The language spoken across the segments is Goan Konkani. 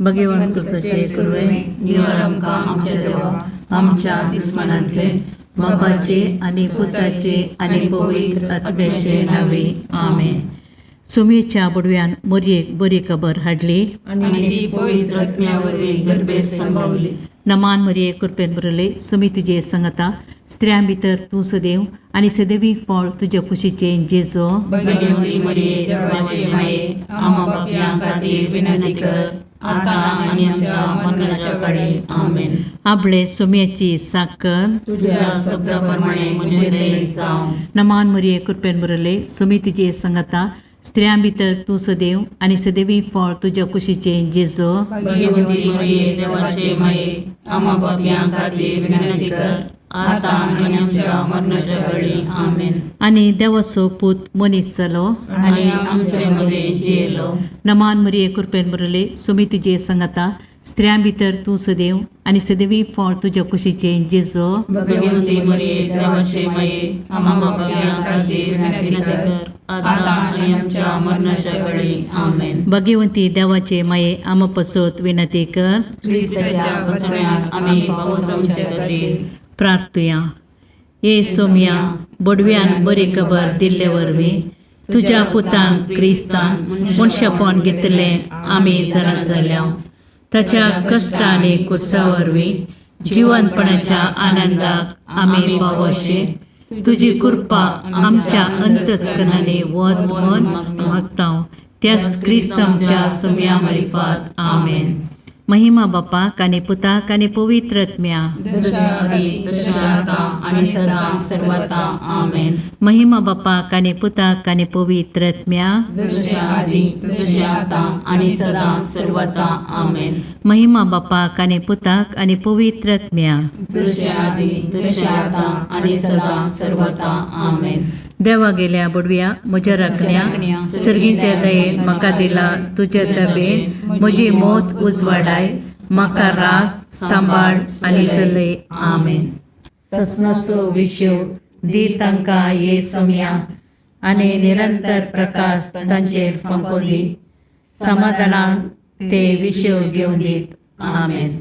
भगवंत कुसाचे कुरवे निवार आमकां आमच्या देवा आमच्या दुस्मानांतले बापाचे आनी पुताचे आनी पवित्र आत्म्याचे नावे आमेन. सुमेच्या बडव्यान मोरयेक बरी खबर हाडली आनी ती पवित्र आत्म्या वरवीं गर्भेत संभवली. नमान मरिये कृपेन भरले सुमी तुजे संगता स्त्रियां भितर तूं सदैव आनी सदैवी फळ तुज्या कुशीचें जेजो. भगवती मरिये देवाचे माये आम्हा पापयां खातीर विनंती कर आता आनी आमच्या मरणाच्या काळी. आमेन. आपले सुम्याची साकर तुझ्या शब्दा प्रमाणे म्हजें तें जावं. नमान मरिये कृपेन भरले सुमी तुजे संगता स्त्रियां भितर तूं सदैव आनी सदैवी फळ तुज्या कुशीचें जेजो. भगवती मरिये देवाचे माये आम्हा पापयां खातीर विनंती कर आता आनी आमच्या मरणाच्या काळी. आमेन. आनी देवाचो पूत मनीस जालो आनी आमचे मदें जियेलो. नमान मरिये कृपेन भरले सुमी तुजे संगता स्त्रियां भितर तूं सदैव आनी सदैवी फळ तुज्या कुशीचें जेजो. भगवती मरिये देवाचे माये आम्हा पापयां खातीर विनंती कर आता आनी आमच्या मरणाच्या काळी. आमेन. भगवंती देवाचे माये आमा पसत विनंती कर. क्रिस्ताच्या बसम्याक आमी पावसांचे खातीर. प्रार्थुया. ये सोम्या बडव्यान बरी खबर दिल्ले वरवीं तुज्या पुतान क्रिस्तान मनशापण घेतलें आमी जाणा जाल्या. ताच्या कश्ट आनी कुर्सा वरवीं जिवनपणाच्या आनंदाक आमी पावोशे तुजी कृपा आमच्या अंतस्करणांनी वत म्हण मागता त्याच क्रिस्त आमच्या सोम्या मारिफात. आमेन. महिमा बापाक आनी पुताक आनी पवित्र आत्म्या. जशा आदी तशें आता आनी सदां सर्वता. आमेन. महिमा बापाक आनी पुताक आनी पवित्र आत्म्या. जशें आदी तशें आतां आनी सदां सर्वता. आमेन. महिमा बापाक आनी पुताक आनी पवित्र आत्म्या. जशें आदी तशें आतां आनी सदां सर्वता. आमेन. देवा गेल्या बडव्या म्हज्या राखण्या सर्गीच्या दयेन म्हाका दिला तुज्या तबेन म्हजी मौत उजवाडाय म्हाका राग सांबाळ आनी चलय. आमेन. ससनाचो विशेव दी तांकां ये सोम्या आनी निरंतर प्रकाश तांचेर फांको दी समाधानान ते विशेव घेवन दीत. आमेन.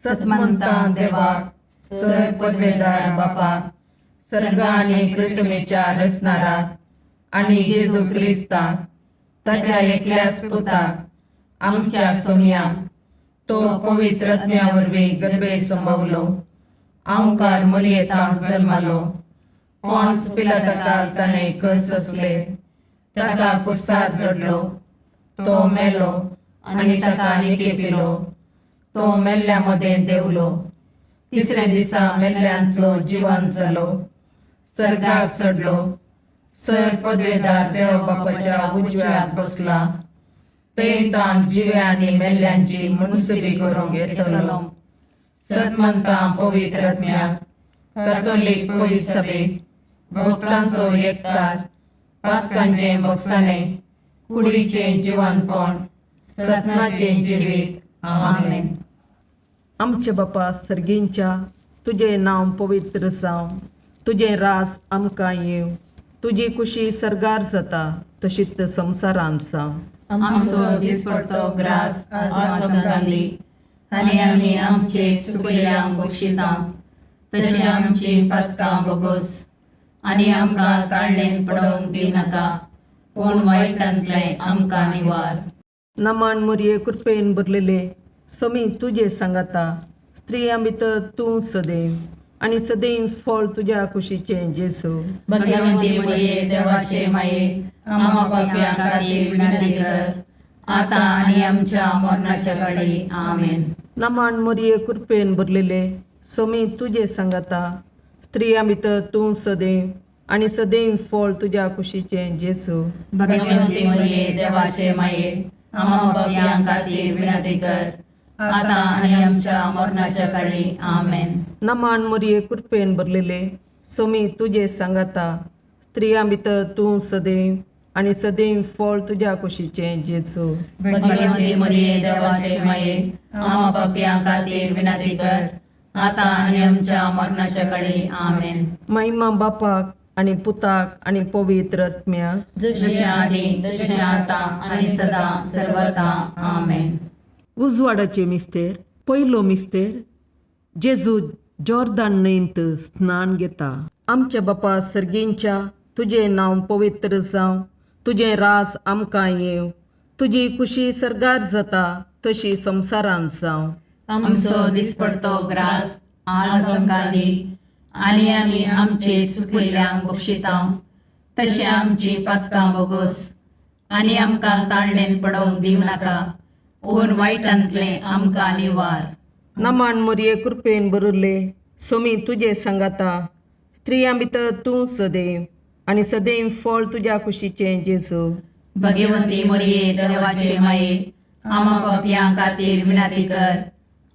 सतमंता देवाक सर पदवेदार बापाक सर्ग आनी पृथ्वीच्या रचणाराक आनी जेजू क्रिस्ताक ताच्या एकल्याच पुताक आमच्या सोमयाक तो पवित्र आत्म्या वरवीं गर्भे संभवलो आंवकार मरयेतांक जल्मालो पॉन्स पिलाताकाल ताणें कस आसले ताका कुर्सार चडलो तो मेलो आनी ताका निकेपिलो तो मेल्ल्या मदें देंवलो तिसऱ्या दिसा मेल्ल्यांतलो जिवन जालो सर्गार चडलो सर पदवेदार देव बापाच्या उजव्याक बसला थंय ताण जिव्या आनी मेल्ल्यांची मुनसुबी करूंक येतलो. सतमंता पवित्र आत्म्याक कातोलीक पवित्र सभेक भक्तांचो एकतार पातकांचें भोगसाणें कुडीचें जिवनपण ससनाचें जिवीत. आमेन. आमचे बापा सर्गींच्या तुजें नांव पवित्र जावं तुजें राज आमकां येवं तुजी कुशी सर्गार जाता तशीच संवसारांत जावं. आमचो दिसपडतो ग्रास आज आमकां दी आनी आमी आमचे सुकल्यांक बक्षिता तशी आमची पातकां बोगस आनी आमकां ताळणेन पडोवंक दिनाका पूण वायटांतलें आमकां निवार. नमान मुरये कृपेन भरलेले समी तुजे सांगाता स्त्रियां भितर तूं सदैव आनी सदैव फळ तुज्या कुशीचें जेजू. भगवंती मरिये देवाचे माये आम्हा पापयां खातीर विनंती कर आता आनी आमच्या मरणाच्या काळी. आमेन. नमान मुरये कृपेन भरलेले समी तुजे सांगाता स्त्रियां भितर तूं सदैव आनी सदैव फळ तुज्या कुशीचें जेजू. भगवंती मरिये देवाचे माये आम्हा पापयां खातीर विनंती कर आता आनी आमच्या मरणाच्या काळी. आमेन. नमान मुरये कृपेन भरलेले समी तुजे सांगाता स्त्रियां भितर तूं सदैव आनी सदैव फळ तुज्या कुशीचें जेजू. भगवंती मरिये देवाचे माये आम्हा पापयां खातीर विनंती कर आता आनी आमच्या मरणाच्या काळी. आमेन. महिमा बापाक आनी पुताक आनी पवित्र आत्म्याक. जशें आदी तशें आतां आनी सदां सर्वता. आमेन. उजवाडाचे मिस्तेर पयलो मिस्तेर जेजू जॉर्दान न्हंयंत स्नान घेता. आमच्या बापा सर्गींच्या तुजें नांव पवित्र जावं, तुजें राज आमकां येवं, तुजी कुशी सर्गार जाता तशी संवसारांत जावं. आमचो दिसपडतो ग्रास आज आमकां दी आनी आमी आमचे सुकिल्ल्यांक बक्षितांव तशें आमची पातकां बोगोस आनी आमकां ताळणेन पडोवंक दिवं नाका पूण वायटांतलें आमकां निवार. नमान मोरये कृपेन भरिल्ले सोमी तुजे सांगाता, स्त्रियां भितर तूं सदैव आनी सदैव फळ तुज्या कुशीचें जेजू. भगवती मोरये देवाचे माये आमा पापयां खातीर विनंती कर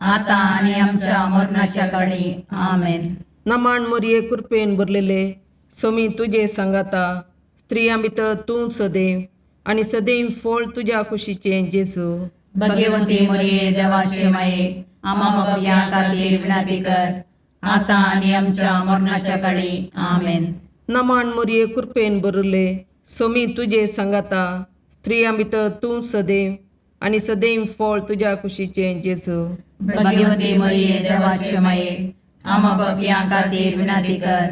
आतां आनी आमच्या मरणाच्या काळी. आमेन. नमान मोरये कृपेन भरलेले सोमी तुजे सांगाता, स्त्रियां भितर तूं सदैव आनी सदैव फळ तुज्या कुशीचें जेजू. भगवती मोरये देवाचे माये आमा पापयां खातीर विनंती कर आतां आनी आमच्या मरणाच्या काळी. आमेन. नमान मोरये कृपेन भरिल्ले सोमी तुजे सांगाता, स्त्रियां भितर तूं सदैव आनी सदैव फळ तुज्या कुशीचें जेजू. भगवती मोरये देवाचे माये आमा पापयां खातीर विनंती कर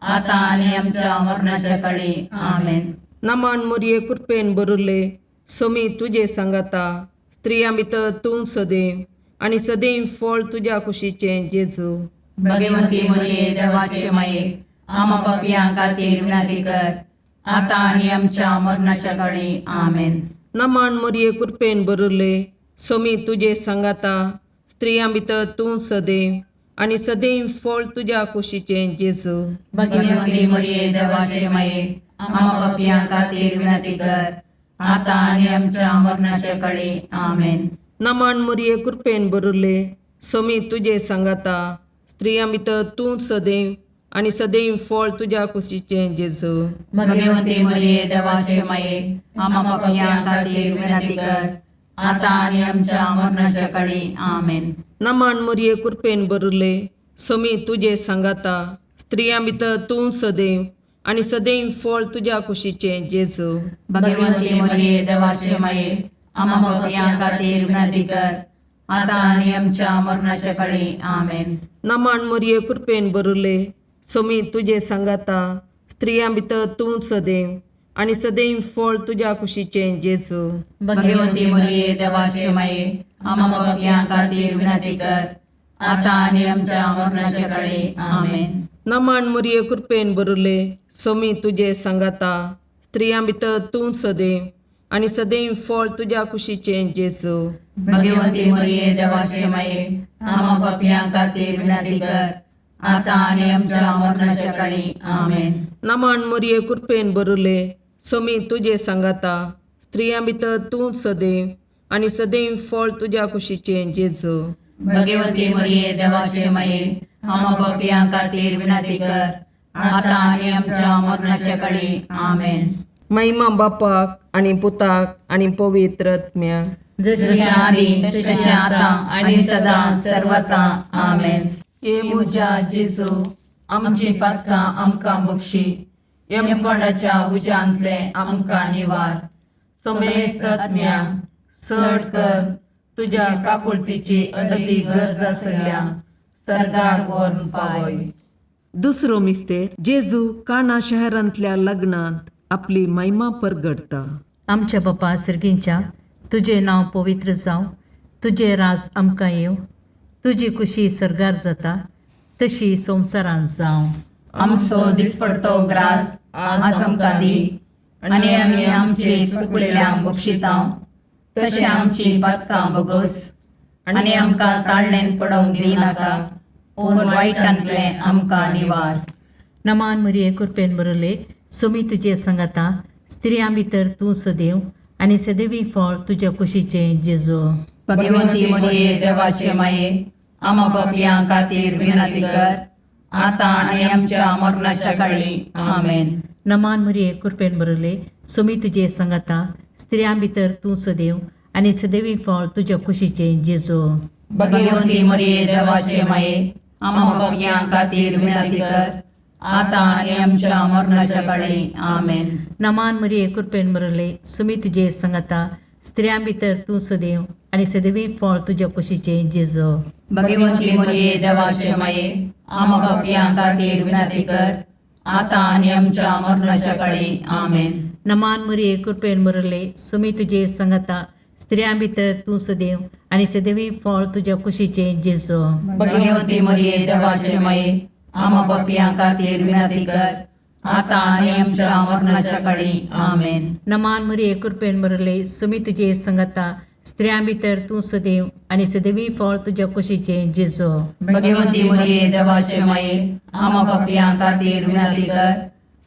आतां आनी आमच्या मरणाच्या काळी. आमेन. नमान मोरये कृपेन भरिल्ले सोमी तुजे सांगाता, स्त्रियां भितर तूं सदैव आनी सदैव फळ तुज्या कुशीचें जेजू. भगवती मोरये देवाचे माये आमा पापयां खातीर विनंती कर आतां आनी आमच्या मरणाच्या काळी. आमेन. नमान मोरये कृपेन भरिल्ले सोमी तुजे सांगाता, स्त्रियां भितर तूं सदैव आनी सदैव फळ तुज्या कुशीचें जेजू. भगवती मोरये देवाचे माये आमा पापयां खातीर विनंती कर आतां आनी आमच्या मरणाच्या काळी. आमेन. नमान मोरये कृपेन भरिल्ले सोमी तुजे सांगाता, स्त्रियां भितर तूं सदैव आनी सदैव फळ तुज्या कुशीचें जेजू. भगवती मोरये देवाचे माये आमा पापयां खातीर विनंती कर आतां आनी आमच्या मरणाच्या काळी. आमेन. नमान मोरये कृपेन भरिल्ले सोमी तुजे सांगाता, स्त्रियां भितर तूं सदैव आनी सदैव फळ तुज्या कुशीचें जेजू. भगवती मोरये देवाचे माये आमा पापयां खातीर विनंती कर आतां आनी आमच्या मरणाच्या काळी. आमेन. नमान मोरये कृपेन भरिल्ले सोमी तुजे सांगाता, स्त्रियां भितर तूं सदैव आनी सदैव फळ तुज्या कुशीचें जेजू. भगवती मोरये देवाचे माये आमा पापयां खातीर विनंती कर आतां आनी आमच्या मरणाच्या काळी. आमेन. नमान मोरये कृपेन भरिल्ले सोमी तुजे सांगाता, स्त्रियां भितर तूं सदैव आनी सदैव फळ तुज्या कुशीचें जेजू. भगवती मोरये देवाचे माये आमा पापयां खातीर विनंती कर आतां आनी आमच्या मरणाच्या काळी. आमेन. नमान मोरये कृपेन भरिल्ले सोमी तुजे सांगाता, स्त्रियां भितर तूं सदैव आनी सदैव फळ तुज्या कुशीचें जेजू. भगवती मोरये देवाचे माये आमा पापयां खातीर विनंती कर आतां आनी आमच्या मरणाच्या काळी. आमेन. महिमा बापाक आनी पुताक आनी पवित्र आत्म्याक. जशी जशें आदी तशें आतां आनी सदां सर्वता. आमेन. हे म्हज्या जेजू, आमची पातकां आमकां बक्षी, यमकोंडाच्या उज्यांतलें आमकां निवार, समेस्त आत्म्या चड कर तुज्या काकुळतीची अदती गरज आसल्या सर्गाक व्हरून पावय. दुसरो मिस्तेर जेजू काना शहरांतल्या लग्नांत आपली महिमा परगडता. आमच्या बापा सर्गींच्या तुजें नांव पवित्र जावं, तुजें राज आमकां येवं, तुजी कुशी सर्गार जाता तशी संवसारांत जावं. आमचो दिसपडतो ग्रास आज आमकां दी आनी आमी आमचे चुकलेल्यांक बक्षितांव तशें आमची पातकां बोगोस आनी आमकां ताळणेन पडोवंक दिवं नाका पूण वायटांतलें आमकां निवार. नमान मरिये कृपेन बरले सोमी तुजे संगाता, स्त्रियां भितर तूं सदैव आनी सदैवी फळ तुज्या कुशीचें जेजू. भगवती मोरये देवाचे माये आमा पापयां खातीर विनंती कर आतां आनी आमच्या मरणाच्या काळी. आमेन. नमान मरिये कृपेन बरले सोमी तुजे संगाता, स्त्रियां भितर तूं सदैव आनी सदैवी फळ तुज्या कुशीचें जेजू. भगवती मोरये देवाचे माये आमा पापयां खातीर विनंती कर आतां आनी आमच्या मरणाच्या काळी. आमेन. नमान मरिये कृपेन बरले सुमी तुजे संगाता, स्त्रियां भितर तूं सदैव आनी सदैवी फळ तुज्या कुशीचें जेजो. भगवंती मरिये देवाचे माये, आमा पापयां खातीर विनंती कर, आतां आनी आमच्या मरणाच्या काळी. आमेन. नमान मरिये, कृपेन भरले, सुमी तुजे संगता, स्त्रियां भितर तूं सदैव आनी सदैवी फळ तुज्या कुशीचें जेजो. भगवंती मरिये देवाचे माये, आमा पापयां खातीर विनंती कर, आतां आनी आमच्या मरणाच्या काळी. आमेन. नमान मरिये, कृपेन भरले, सुमी तुजे संगता, स्त्रियां भितर तूं सदैव आनी सदैवी फळ तुज्या कुशीचें जेजो. भगवंती मरिये देवाचे माये, आमा पापयां खातीर विनंती कर,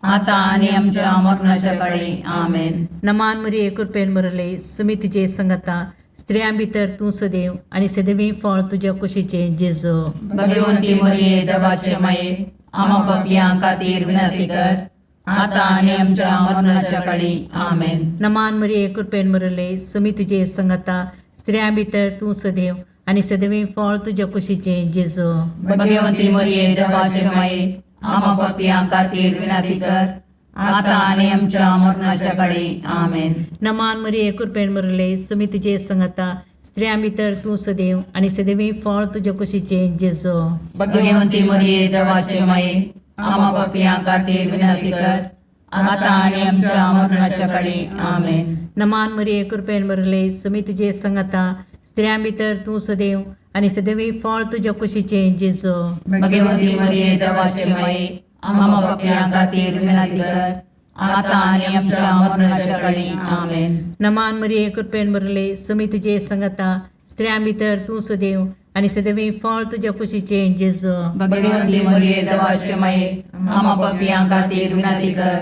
आतां आनी आमच्या मरणाच्या काळी. आमेन. नमान मरिये, कृपेन भरले, सुमी तुजे संगता, स्त्रियां भितर तूं सदैव आनी सदैवी फळ तुज्या कुशीचें जेजो. भगवंती मरिये देवाचे माये, आमा पापयां खातीर विनंती कर, आतां आनी आमच्या मरणाच्या काळी. आमेन. नमान मरिये, कृपेन भरले, सुमी तुजे संगता, स्त्रियां भितर तूं सदैव आनी सदैवी फळ तुज्या कुशीचें जेजो. भगवंती मरिये देवाचे माये, आमा पापयां खातीर विनंती कर, आतां आनी आमच्या मरणाच्या काळी. आमेन. नमान मरिये, कृपेन भरले, सुमी तुजे संगता, स्त्रियां भितर तूं सदैव आनी सदैवी फळ तुज्या कुशीचें जेजो. भगवंती मरिये देवाचे माये, आमा पापयां खातीर विनंती कर, आतां आनी आमच्या मरणाच्या काळी. आमेन. नमान मरिये, कृपेन भरले, सुमी तुजे संगता, स्त्रियां भितर तूं सदैव आनी सदैवी फळ तुज्या कुशीचें जेजो. भगवंती मरिये देवाचे माये, आमा पापयां खातीर विनंती कर, आतां आनी आमच्या मरणाच्या काळी. आमेन. नमान मरिये, कृपेन भरले, सुमी तुजे संगता, स्त्रियां भितर तूं सदैव आनी सदैवी फळ तुज्या कुशीचें जेजो. भगवंती मरिये देवाचे माये, आमा पापयां खातीर विनंती कर,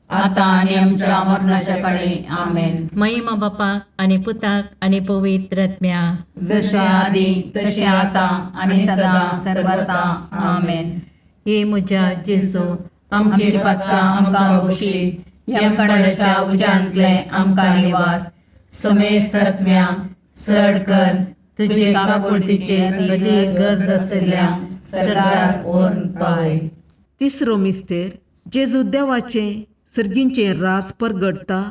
आतां आनी आमच्या मरणाच्या काळी. आमेन. महिमा बापाक आनी पुताक आनी पवित्र आत्म्या. जशे आदी तशें आतां आनी सदां सर्वता. आमेन. हे म्हज्या जेजू, आमची पातकां आमकां बक्षी, यमकणाच्या उज्यांतले आमकां निवार, समेस्त आत्म्या चड कर तुजे काकुळतीचेर अदीक गरज आशिल्ल्या सरकार व्हरून पावय. तिसरो मिस्तेर जेजू देवाचें सर्गींचें रास परगटता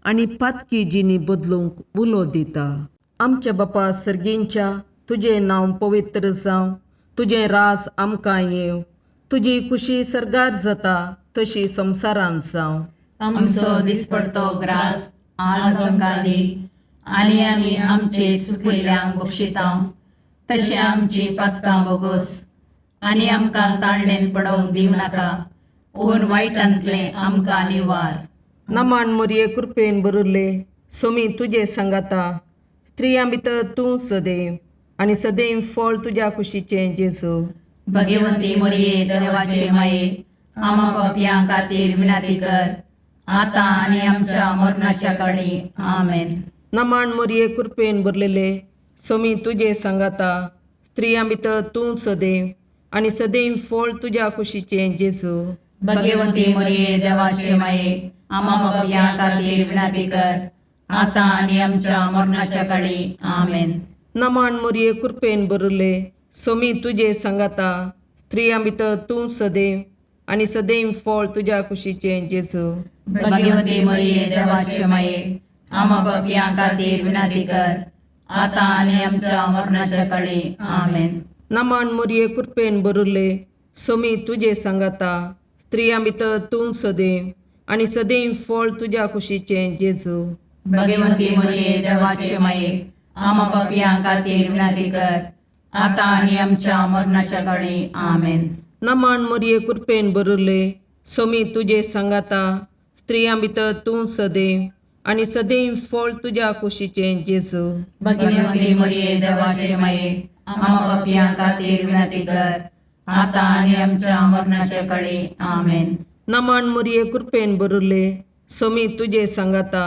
आनी पातकी जिणी बदलूंक उलो दिता. आमच्या बापा सर्गींच्या, तुजें नांव पवित्र जावं, तुजें राज आमकां येवं, तुजी खुशी सर्गार जाता तशी संवसारांत जावं. आमचो दिसपडतो ग्रास आज आमकां दी, आनी आमी आमचे सुकिल्ल्यांक बक्षिता तशें आमची पातकां बोगोस, आनी आमकां ताळणेन पडोवंक दिवं नाका, पूण वायटांतलें आमकां निवार. नमान मरिये, कृपेन भरिल्ले, सोमी तुजे सांगाता, स्त्रियां भितर तूं सदैव आनी सदैव फळ तुज्या कुशीचें जेजू. भगवंती मरिये देवाचे माये, आमा पापयां खातीर विनंती कर, आतां आनी आमच्या मरणाच्या काळी. आमेन. नमान मरिये, कृपेन भरलेले, सोमी तुजे सांगाता, स्त्रियां भितर तूं सदैव आनी सदैव फळ तुज्या कुशीचें जेजू. भगवंती मरिये देवाचे माये, आमा पापयां खातीर विनंती कर, आतां आनी आमच्या मरणाच्या काळी. आमेन. नमान मरिये, कृपेन भरिल्ले, सोमी तुजे सांगाता, स्त्रियां भितर तूं सदैव आनी सदैव फळ तुज्या कुशीचें जेजू. भगवंती मरिये देवाचे माये, आमा पापयां खातीर विनंती कर, आतां आनी आमच्या मरणाच्या काळी. आमेन. नमान मरिये, कृपेन भरिल्ले, सोमी तुजे सांगाता, स्त्रियां भितर तूं सदैव आनी सदैव फळ तुज्या कुशीचें जेजू. भगवंती मरिये देवाचे माये, आमा पापयां खातीर विनंती कर, आतां आनी आमच्या मरणाच्या काळी. आमेन. नमान मरिये, कृपेन भरिल्ले, सोमी तुजे सांगाता, स्त्रियां भितर तूं सदैव आनी सदैव फळ तुज्या कुशीचें जेजू. भगवंती मरिये देवाचे माये, आमा पापयां खातीर विनंती कर, आतां आनी आमच्या मरणाच्या काळी. आमेन. नमान मरिये, कृपेन भरिल्ले, सोमी तुजे सांगाता,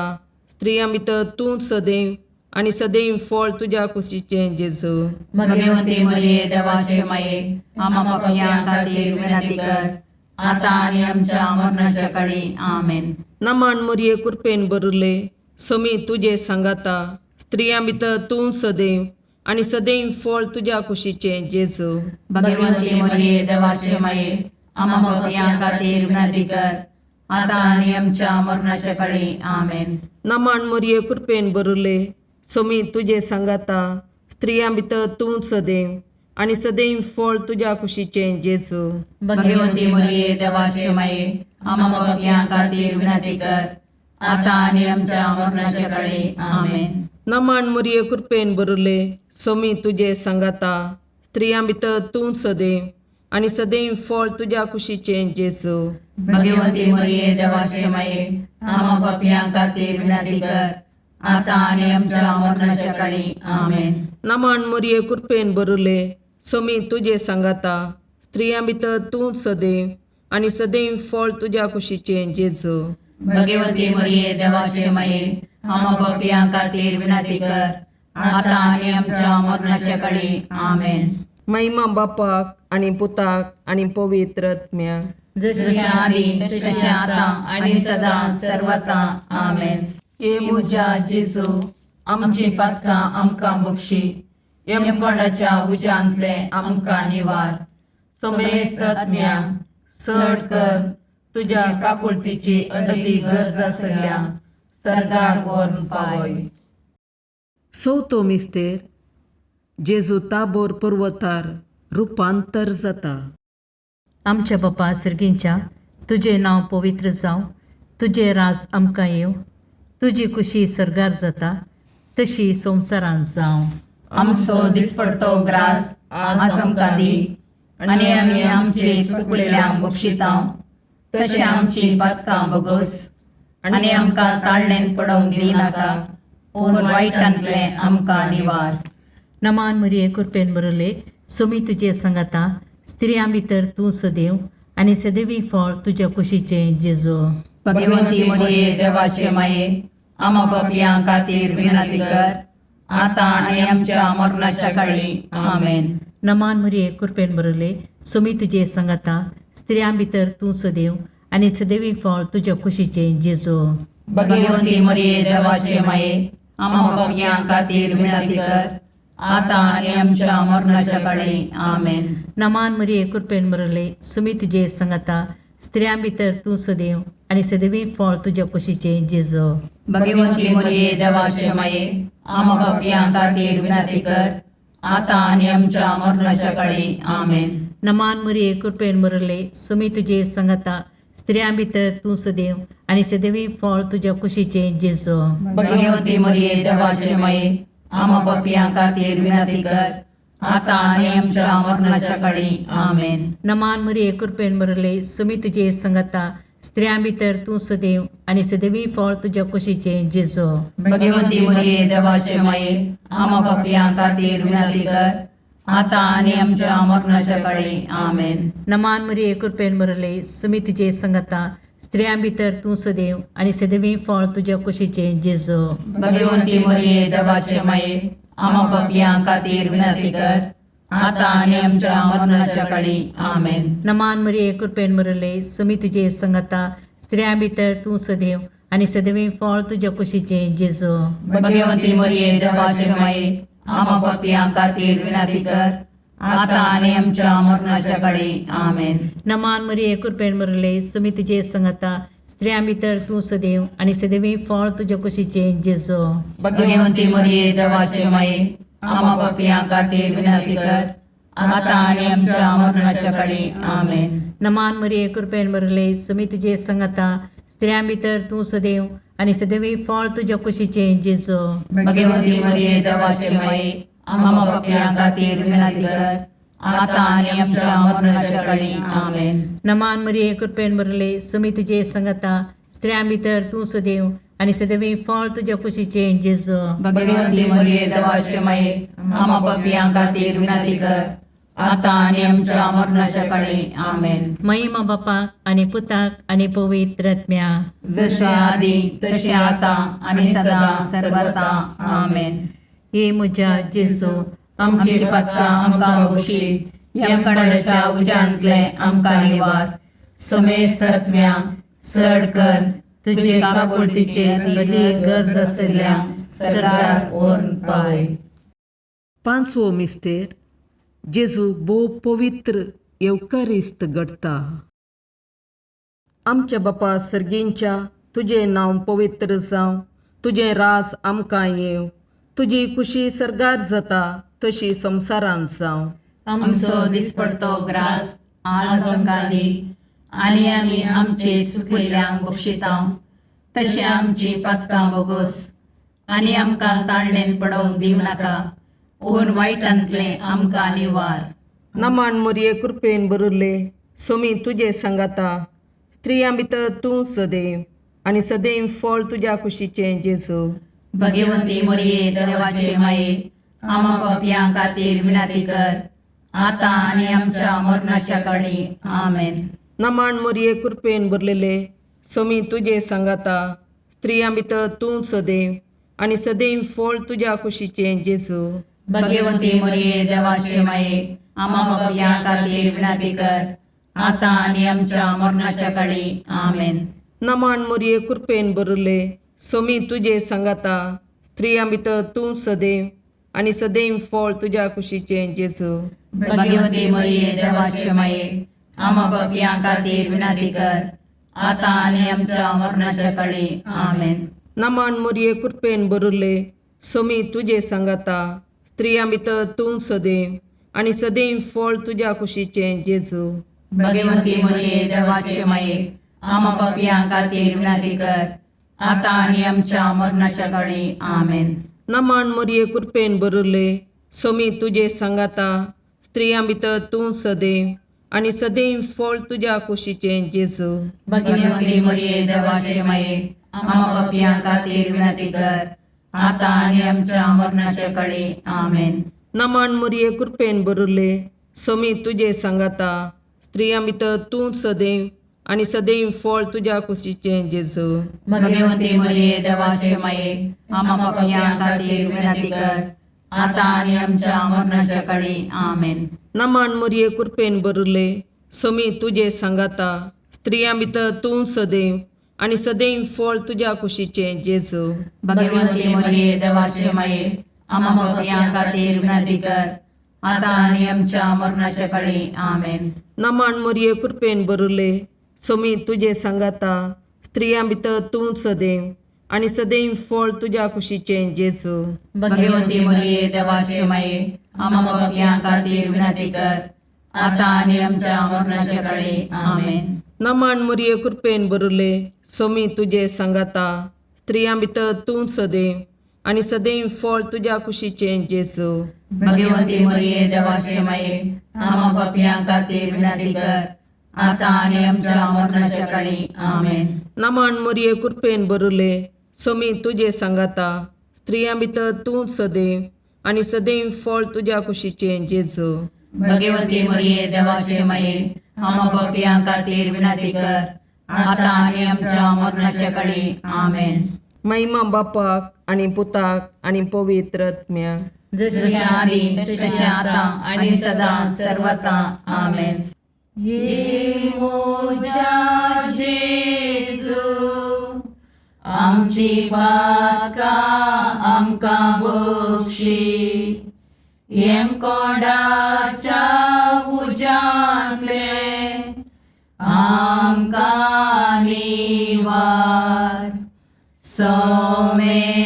स्त्रियां भितर तूं सदैव आनी सदैव फळ तुज्या कुशीचें जेजू. भगवंती मरिये देवाचे माये, आमा पापयां खातीर विनंती कर, आतां आनी आमच्या मरणाच्या काळी. आमेन. नमान मरिये, कृपेन भरिल्ले, सोमी तुजे सांगाता, स्त्रियां भितर तूं सदैव आनी सदैव फळ तुज्या कुशीचें जेजू. भगवंती मरिये देवाचे माये, आमा पापयां खातीर विनंती कर, आतां आनी आमच्या मरणाच्या काळी. आमेन. नमाण मोरये, कृपेन बरुले, सोमी तुजे सांगाता, स्त्रियां भितर तूं सदैव आनी सदैव फळ तुज्या कुशीचें जेजू. भगवंती मरिये, देवाचे माये, आम्हा पापयां खातीर विनंती कर, आतां आनी आमच्या मरणाच्या काळी. आमेन. नमाण मोरये, कृपेन बरुले, सोमी तुजे सांगाता, स्त्रियां भितर तूं सदैव आनी सदैव फळ तुज्या कुशीचें जेजू. भगवंती मरिये, देवाचे माये, आम्हा पापयां खातीर विनंती कर, आतां आनी आमच्या मरणाच्या काळी. आमेन. नमाण मोरये, कृपेन बरुले, सोमी तुजे सांगाता, स्त्रियां भितर तूं सदैव आनी सदैव फळ तुज्या कुशीचें जेजू. भगवंती मरिये, देवाचे माये, आम्हा पापयां खातीर विनंती कर, आतां आनी आमच्या मरणाच्या काळी. आमेन. महिमा बापाक आनी पुताक आनी पवित्र आत्म्याक. जशी जशें आदी तशें आतां आनी सदां सर्वता. आमेन. हे म्हज्या जेजू, आमची पातकां आमकां बक्षी, यमकोंडाच्या उज्यांतले आमकां निवार, समेस्त आत्म्या चड कर तुज्या काकुळतीची अदी गरज आसल्या सर्गाक व्हरून पावय. चवथो मिस्तेर, जेजू ताबोर पर्वतार रुपांतर जाता. आमच्या बापा सर्गींच्या, तुजें नांव पवित्र जावं, तुजें राज आमकां येवं, तुजी कुशी सर्गार जाता तशी संवसारांत जावं. आमचो दिसपडतो ग्रास आज आमकां दी, आनी आमी आमचे चुकलेल्यांक बक्षितां तशें आमची पातकां बगोस, आनी आमकां ताळणेन पडोवंक दिवनाका, पूण वायटांतलें आमकां निवार. नमान मरिये, कृपेन बरले, सुमी तुजे सांगाता, स्त्रियां भितर तूं सदैव आनी सदैवी फळ तुज्या कुशीचें जेजू. भगवंती मरिये, देवाचे माये, आमा पापयां खातीर विनंती कर, आतां आनी आमच्या मरणाच्या काळी. आमेन. नमान मरिये, कृपेन बरले, सुमी तुजे सांगाता, स्त्रियां भितर तूं सदैव आनी सदैवी फळ तुज्या कुशीचें जेजू. भगवंती मरिये, देवाचे माये, आमा पापयां खातीर विनंती कर, आतां आनी आमच्या मरणाच्या काळी. आमेन. नमान मरिये, कृपेन बरले, सुमी तुजे सांगाता, स्त्रियां भितर तूं सदैव आनी सदैवी फळ तुज्या कुशीचें जेजू. भगवंती मरिये, देवाचे माये, आमा पापयां खातीर विनंती कर, आतां आनी आमच्या मरणाच्या काळी. आमेन. नमान मरिये, कृपेन बरले, सुमी तुजे सांगाता, स्त्रियां भितर तूं सदैव आनी सदैवी फळ तुज्या कुशीचें जेजू. भगवंती मरिये, देवाचे माये, आमा पापयां खातीर विनंती कर, आतां आनी आमच्या मरणाच्या काळी. आमेन. नमान मरिये, कृपेन बरले, सुमी तुजे सांगाता, स्त्रियां भितर तूं सदैव आनी सदैवी फळ तुज्या कुशीचें जेजू. भगवंती मरिये, देवाचे माये, आमा पापयां खातीर विनंती कर, आतां आनी आमच्या मरणाच्या काळी. आमेन. नमान मरिये, कृपेन बरले, सुमी तुजे सांगाता, स्त्रियां भितर तूं सदैव आनी सदैवी फळ तुज्या कुशीचें जेजू. भगवंती मरिये, देवाचे माये, आमा पापयां खातीर विनंती कर, आतां आनी आमच्या मरणाच्या काळी. आमेन. नमान मरिये, कृपेन बरले, सुमी तुजे सांगाता, स्त्रियां भितर तूं सदैव आनी सदैवी फळ तुज्या कुशीचें जेजू. भगवंती मरिये, देवाचे माये, आमा पापयां खातीर विनंती कर, आतां आनी आमच्या मरणाच्या काळी. आमेन. नमान मरिये, कृपेन बरले, सुमी तुजे सांगाता, स्त्रियां भितर तूं सदैव आनी सदैवी फळ तुज्या कुशीचें जेजू. भगवंती मरिये, देवाचे माये, आमा पापयां खातीर विनंती कर, आतां आनी आमच्या मरणाच्या काळी. आमेन. नमान मरिये, कृपेन बरले, सुमी तुजे सांगाता, स्त्रियां भितर तूं सदैव आनी सदैवी फळ तुज्या कुशीचें जेजू. भगवंती मरिये, देवाचे माये, आमा पापयां खातीर विनंती कर, आतां आनी आमच्या मरणाच्या काळी. आमेन. नमान मरिये, कृपेन बरले, सुमी तुजे सांगाता, स्त्रियां भितर तूं सदैव आनी सदैवी फळ तुज्या कुशीचें जेजू. भगवंती मरिये, देवाचे माये, आमा पापयां खातीर विनंती कर, आतां आनी आमच्या मरणाच्या काळी. आमेन. महिमा बापाक आनी पुताक आनी पवित्र आत्म्या. जशें आदी तशें आतां आनी सदां सर्वता. आमेन. हे म्हज्या जेजू, आमची पातकां आमकां बक्षी, यमकंडाच्या उज्यांतले आमकां निवार, समेस्त आत्म्या चड कर तुजे काकुळतीचे अदी गरज आशिल्ल्या सरकार व्हरून पावय. पांचवो मिस्तेर, जेजू भोव पवित्र येवकारिस्त घडटा. आमच्या बापा सर्गींच्या तुजें नांव पवित्र जावं, तुजें राज आमकां येवं, तुजी खुशी सर्गार जाता तशी संवसारांत जावं. आमचो दिसपडतो ग्रास आज आमकां दी आनी आमी आमचे सुकिल्ल्यांक बक्षिता तशें आमची पातकां बोगोस आनी आमकां ताळणेन पडोवंक दिवं नाका पूण वायटांतलें आमकां निवार. नमन मोरये कृपेन भरिल्ले सोमी तुजे सांगाता, स्त्रियां भितर तूं सदैव आनी सदैव फळ तुज्या कुशीचें जेजू. भगवंती मोरये देवाचे माये आमा पापयां खातीर विनंती कर आतां आनी आमच्या मरणाच्या काळी. आमेन. नमन मोरये कृपेन भरलेले सोमी तुजे सांगाता, स्त्रियां भितर तूं सदैव आनी सदैव फळ तुज्या कुशीचें जेजू. भगवंती मोरये देवाचे माये आमा पापयां खातीर विनंती कर आतां आनी आमच्या मरणाच्या काळी. आमेन. नमन मोरये कृपेन भरिल्ले सोमी तुजे सांगाता, स्त्रियां भितर तूं सदैव आनी सदैव फळ तुज्या कुशीचें जेजू. भगवंती मोरये देवाचे माये आमा पापयां खातीर विनंती कर आतां आनी आमच्या मरणाच्या काळी. आमेन. नमन मोरये कृपेन भरिल्ले सोमी तुजे सांगाता, स्त्रियां भितर तूं सदैव आनी सदैव फळ तुज्या कुशीचें जेजू. भगवंती मोरये देवाचे माये आमा पापयां खातीर विनंती कर आतां आनी आमच्या मरणाच्या काळी. आमेन. नमन मोरये कृपेन भरिल्ले सोमी तुजे सांगाता, स्त्रियां भितर तूं सदैव आनी सदैव फळ तुज्या कुशीचें जेजू. भगवंती मोरये देवाचे माये आमा पापयां खातीर विनंती कर आतां आनी आमच्या मरणाच्या काळी. आमेन. नमन मोरये कृपेन भरिल्ले सोमी तुजे सांगाता, स्त्रियां भितर तूं सदैव आनी सदैव फळ तुज्या कुशीचें जेजू. भगवंती मोरये देवाचे माये आमा पापयां खातीर विनंती कर आतां आनी आमच्या मरणाच्या काळी. आमेन. नमन मोरये कृपेन भरिल्ले सोमी तुजे सांगाता, स्त्रियां भितर तूं सदैव आनी सदैव फळ तुज्या कुशीचें जेजू. भगवंती मोरये देवाचे माये आमा पापयां खातीर विनंती कर आतां आनी आमच्या मरणाच्या काळी. आमेन. नमन मोरये कृपेन भरिल्ले सोमी तुजे सांगाता, स्त्रियां भितर तूं सदैव आनी सदैव फळ तुज्या कुशीचें जेजू. भगवंती मोरये देवाचे माये आमा पापयां खातीर विनंती कर आतां आनी आमच्या मरणाच्या काळी. आमेन. नमन मोरये कृपेन भरिल्ले सोमी तुजे सांगाता, स्त्रियां भितर तूं सदैव आनी सदैव फळ तुज्या कुशीचें जेजू. भगवंती मोरये देवाचे माये आमा पापयां खातीर विनंती कर आतां आनी आमच्या मरणाच्या काळी. आमेन. नमन मोरये कृपेन भरिल्ले सोमी तुजे सांगाता, स्त्रियां भितर तूं सदैव आनी सदैव फळ तुज्या कुशीचें जेजू. भगवंती मोरये देवाचे माये आमा पापयां खातीर विनंती कर आतां आनी आमच्या मरणाच्या काळी. आमेन. महिमा बापाक आनी पुताक आनी पवित्र आत्म्याक, जशें आदी तशें आतां आनी सदां सर्वता. आमेन. ये मोजा जेजू आमची पातकां आमकां बक्षी, येमकोंडाच्या उज्यांतले आमकां निवार, सोमेस्तम्या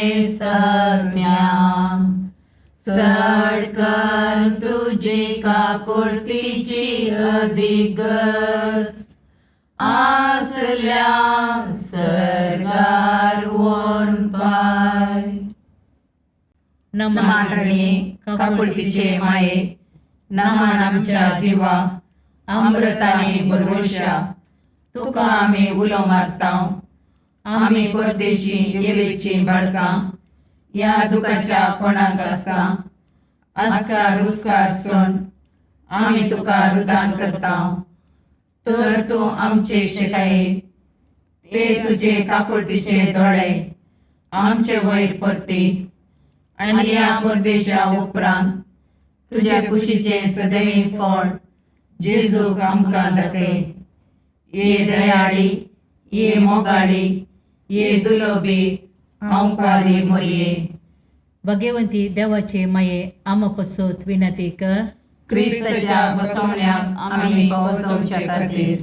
चड कर तुजी काकुळतीची अधिगस आसल्या सर्गार वोन पाय. नमान रणी काकुळतीचे माये, नमान आमच्या जिवा अमृताने बरवशा, तुका आमी उलो मारता. आमी परदेशी येवेची बाळकां ह्या दुखाच्या कोणाक आसता आस्कार उस्कार सोन आमी तुका रुदान करता. तर तूं आमचे शिकाये ते तुजे काकुळतीचे दोळे आमचे वयर परती आनी ह्या परदेशा उपरांत तुज्या कुशीचें सदैव फळ जेजूक आमकां दाखय. ये दयाळी, ये मोगाळी, ये दुलोबी ओंकारी मोरये. भगवंती देवाचे माये आमा पसत विनंती कर. क्रिस्ताच्या बसवण्याक आमी पावसोवचे खातीर.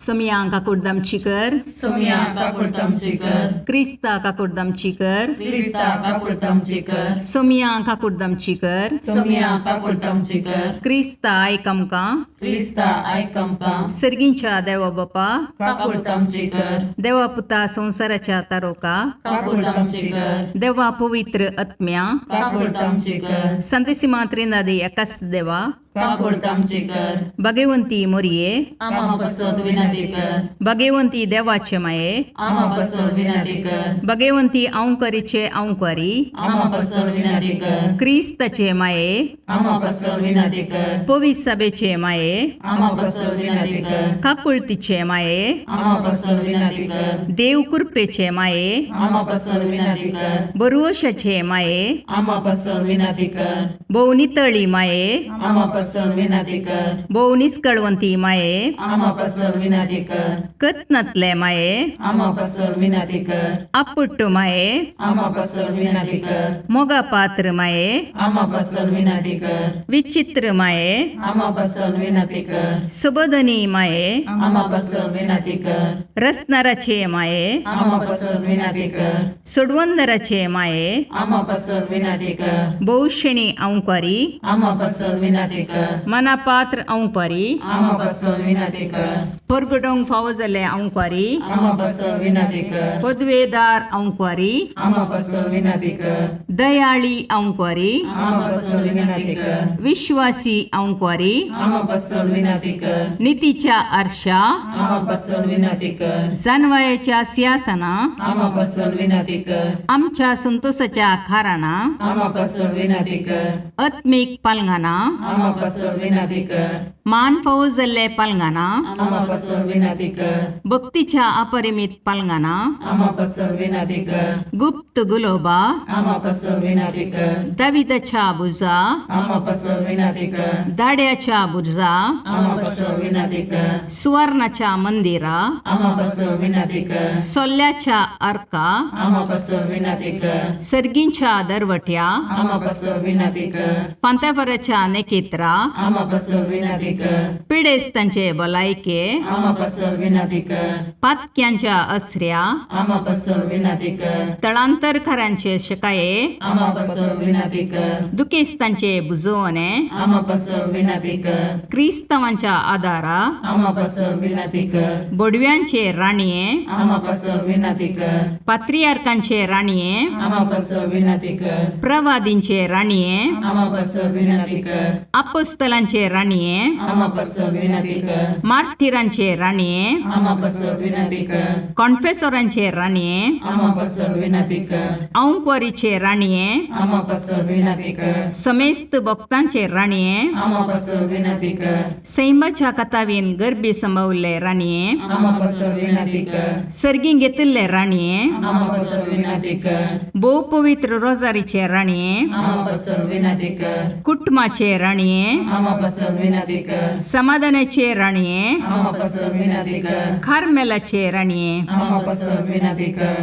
सोमया काकुळद आमची कर. सोमया काकुळट आमची कर. क्रिस्ता काकुळद आमची कर. क्रिस्ता काकुळट आमची कर. सोमया काकुळद आमची कर. सोमया काकुळट आमची कर. क्रिस्ता आयक आमकां. क्रिस्ता आयक आमकां. सर्गींच्या देवा बापा, काकुळट आमची कर. देवा पुता संवसाराच्या तारोका, काकुळट आमची कर. देवा पवित्र आत्म्या, काकुळट आमची कर. संतेसिमा त्रिनादी एकाच देवा, काकुळट आमची कर. भगवंती मोरये, आमा पसत विनंती कर. भगवंती देवाचे माये, आमा पसत विनंती कर. भगवंती अंकरीचे अंकरी, आमा पसत विनंती कर. क्रिस्ताचे माये, आमा पसत विनंती कर. पवित्र सभेचे माये, आमा पसत विनंती कर. काकुळतीचे माये, आमा पसत विनंती कर. देव कृपेचे माये, आमा पसत विनंती कर. बरुवशाचे माये, आमा पसत विनंती कर. भोवनितळी माये, आमा पसत विनंती कर. भोव निस्कळवंती माये, आमा पसत विनंती कर. कत्नातले माये, आमा पसत विनंती कर. आपुट्ट माये, आमा पसत विनंती कर. मोगा पात्र माये, आमा पसत विनंती कर. विचित्र माये, आमा पसत विनंती कर. सुबोधनी माये, आमा पसत विनंती कर. रसनाराचे माये, आमा पसत विनंती कर. सोडवंदराचे माये, आमा पसत विनंती कर. भोवशेणी अंकारी, आमा पसत विनंती कर. मनापात्र अंकारी, आमा पसत विनंती कर. परगटोंक फावो जाल्ले अंकारी, आमा पसत विनंती कर. पदवेदार अंकारी, आमा पसत विनंती कर. दयाळी अंकारी, आमा पसत विनंती कर. विश्वासी अंकारी, आमा पसत विनंती कर. नितीच्या आरशा, आमा पसत विनंती कर. जानवायाच्या सिंहासना, आमा पसत विनंती कर. आमच्या संतोषाच्या खाराना, आमा पसत विनंती कर. आत्मीक पालंगाना, आमा पसत विनंती कर. मान फावो जाल्ले पालंगाना, आमा पसत विनंती कर. भक्तीच्या अपरिमित पालंगाना, आमा पसत विनंती कर. गुप्त गुलोबा, आमा पसत विनंती कर. दाविदाच्या बुजा, आमा पसत विनंती कर. दाड्याच्या बुजा, आमा पसत विनंती कर. सुवर्णाच्या मंदिरा, आमा पसत विनंती कर. सोल्ल्याच्या अर्का, आमा पसत विनंती कर. सर्गींच्या दरवट्या, आमा पसत विनंती कर. पांतापराच्या नेकेत्रा, आमा पसत विनंती कर. पिडेस्तांचे भलायके, आमा पसत विनंती कर. पातक्यांच्या असऱ्या, आमा पसत विनंती कर. तळांतरकारांचे शकाये, आमा पसत विनंती कर. दुखेस्तांचे बुजवणे, आमा पसत विनंती कर. क्रिस्तांवांच्या आदारा, आमा पसत विनंती कर. बोडव्यांचे राणये, आमा पसत विनंती कर. पात्रियार्कांचे राणये, आमा पसत विनंती कर. प्रवादींचे राणये, आमा पसत विनंती कर. अपोस्तलांचे राणये, आमा पसत विनंती कर. मार्थिरांचे राणये, आमा पसत विनंती कर. कॉन्फेसोरांचे राणये, आमा पसत विनंती कर. औंकवारीचे राणये, आमा पसत विनंती कर. समेस्त भक्तांचे राणये, आमा पसत विनंती कर. सैमाच्या कथावीन गर्भी संभवल्ले राणये, आमा पसत विनंती कर. सर्गीं घेतिल्ले राणये, आमा पसत विनंती कर. भोव पवित्र रोजारीचे राणये, आमा पसत विनंती कर. कुटुंबाचे राणये, आमा पसत विनंती कर. समाधानाचे राणये, आमा पसत विनंती कर. कार्मेलाचे राणये, आमा पसत विनंती कर.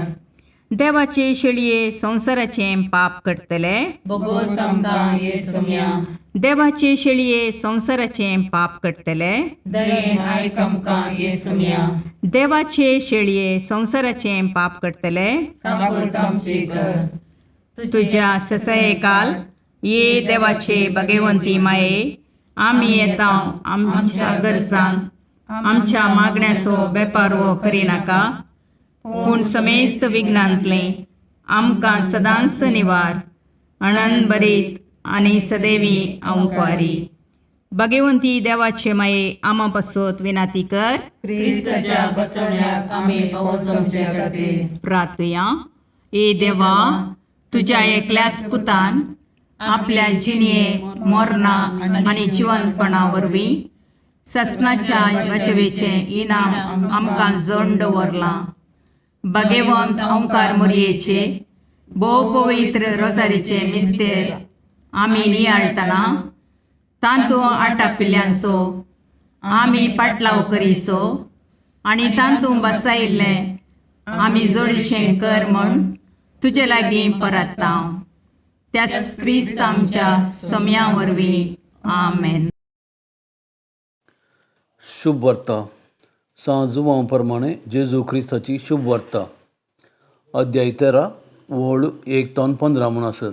देवाचे शेळये संवसाराचें पाप करतले, बोगोस आमकां ये सोम्या. देवाचे शेळये संवसाराचें पाप करतले, दयेन आयक आमकां ये सोम्या. देवाचे शेळये संवसाराचें पाप करतले, काकुळट आमची कर. तुज्या ससयकाल ये देवाचे भगवंती माये, आमी येता आमच्या गरजान आमच्या मागण्याचो बेपारवो करिनाका, पूण समेस्त विघ्नांतलें आमकां सदांच निवार अणन बरीत आनी सदैवी अंकवारी. भगवंती देवाचे माये, आमा पासत विनाती कर. क्रिस्ताच्या बसवण्याक आमी पावस आमच्या खातीर. प्रार्थुया. ए देवा, तुज्या एकल्याच पुतान आपल्या जिणये मोरना आनी जिवनपणा वरवीं ससनाच्या वाचवेचें इनाम आमकां जोड दवरलां. भगवंत ओंकार मोरयेचे भोव पवित्र रोजारीचे मिस्तेर आमी नियाळटना तांतू आटापिल्ल्यांचो आमी पाटलाव करीसो आनी तांतू बसायिल्लें आमी जोडीशें कर म्हूण तुजे लागीं परत्ता, त्याच क्रिस्त आमच्या सोम्या वरवीं. आमेन. शुभ वर्ता. सां जुवांव प्रमाणे जेजू क्रिस्ताची शुभ वार्ता अध्याय 13 वळ 1 तावन 15 म्हणसर.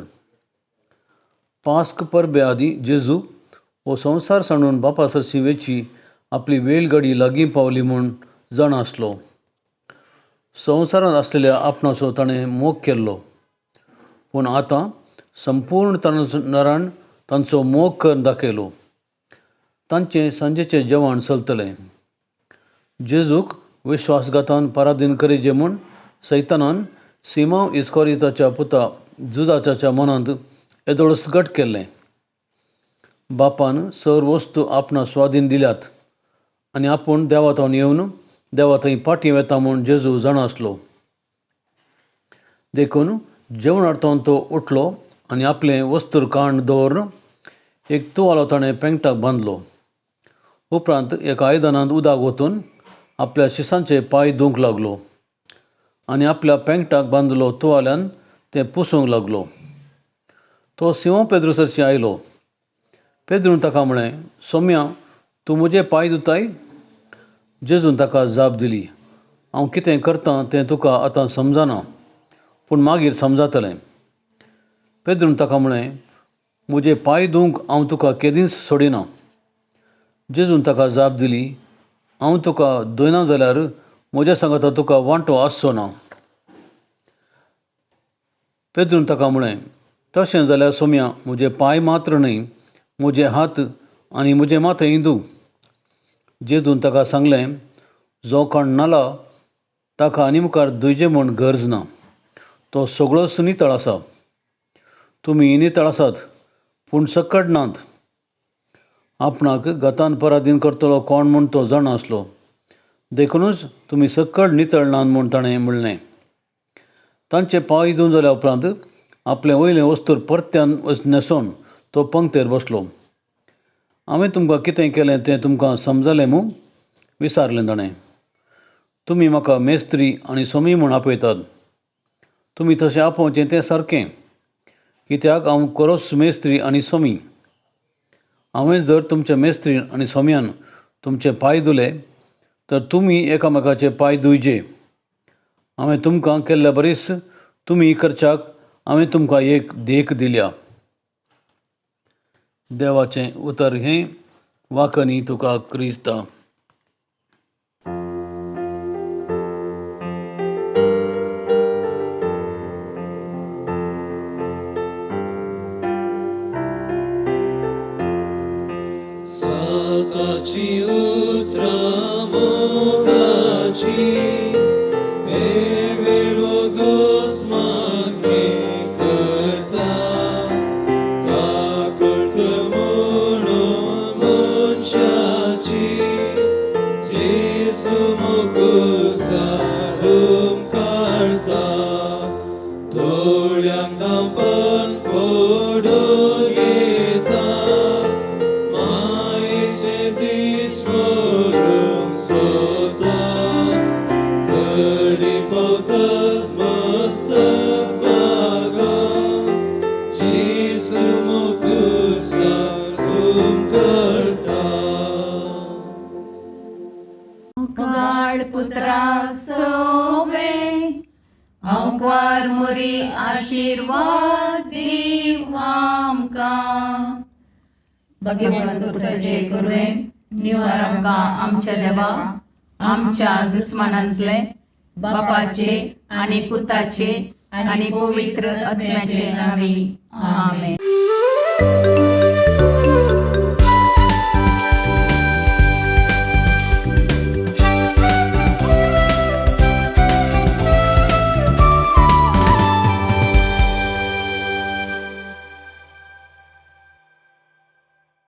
पास्क परबे आदीं जेजू हो संवसार सांडून बापा सरशी वेची आपली वेलगाडी लागीं पावली म्हूण जाणा आसलो. संवसारांत आसलेल्या आपणाचो ताणें मोग केल्लो, पूण आतां संपूर्ण नरान तांचो मोग करून दाखयलो. तांचें सांजेचें जेवण चलतलें. जेजूक विश्वासघातान पराधीन करीजे म्हूण सैतानान सिमांव इस्कोरिताच्या पुता जुजाच्या मनांत येदोळस गट केल्लें. बापान सर वस्तू आपणा स्वाधीन दिल्यात आनी आपूण देवा थावन येवन देवा थंय फाटीं वेता म्हूण जेजू जाणा आसलो. देखून जेवणार थावन तो उठलो आनी आपलें वस्तूर काण दवरून एक तुवालो ताणें पेंगटाक बांदलो. उपरांत एका आयदनांत उदक ओतून आपल्या शिसांचे पांय धुवंक लागलो आनी आपल्या पेंगटाक बांदलो तुवाल्यान तें पुसूंक लागलो. तो सिंव पेद्रू सरशी आयलो. पेद्रून ताका म्हळें, सोम्या, तूं म्हजे पांय धुताय? जेजून ताका जाप दिली, हांव कितें करतां तें तुका आतां समजना, पूण मागीर समजातलें. पेद्रून ताका म्हळें, म्हजे पांय धुवंक हांव तुका केदींच सोडिना. जेजून ताका जाप दिली, हांव तुका धुयना जाल्यार म्हज्या सांगाता तुका वांटो आसचो ना. पेद्रून ताका म्हळें, तशें जाल्यार सोम्या, म्हजे पांय मात्र न्हय, म्हजे हात आनी म्हजें माथेंय धूव. जेजून ताका सांगलें, जो कोण न्हाला ताका आनी मुखार धुयचे म्हूण गरज ना, तो सगळोच नितळ आसा. तुमी नितळ आसात, पूण सकट नात. आपणाक गतान पराधीन करतलो कोण म्हूण तो जाणा आसलो, देखुनूच तुमी सकळ नितळ नात म्हूण ताणें म्हणलें. तांचे पांय धुवन जाल्या उपरांत आपलें वयलें वस्तूर परत्यान न्हेसोवन तो पंक्तेर बसलो. हांवें तुमकां कितें केलें तें तुमकां समजलें मूं? विचारलें ताणें. तुमी म्हाका मेस्त्री आनी सोमी म्हूण आपयतात. तुमी तशें आपोवचें तें सारकें, कित्याक हांव खरोच मेस्त्री आनी सोमी. हांवें जर तुमच्या मेस्त्री आनी सोम्यान तुमचे पांय धुले तर तुमी एकामेकाचे पांय धुयचे. हांवें तुमकां केल्ल्या बरीच तुमी करच्याक हांवें तुमकां एक देख दिल्या. देवाचें उतर हें. वाकनी तुका क्रिस्ता. साताची उतरां मोगाची हे वेळो गोस मागणी करता, काकूट म्हणून मनशाची जेजू मोगुसार हुमकारता, थोड्यांक धांपन पडून येता, मायेचे दीस व्हरूंक सोदता, कडी पावतच मस्तक बागा, जेजू मोगुसार हुमकारता. मुगाळ पुत्रा सोवे अंकार मोरी आशीर्वाद दीव आमकां. भगवंत कुसाचे कुरवेन निवार आमकां आमच्या देवा आमच्या दुस्मानांतले बापाचे आनी पुताचे आनी पवित्र आत्म्याचे नांवी. आमेन.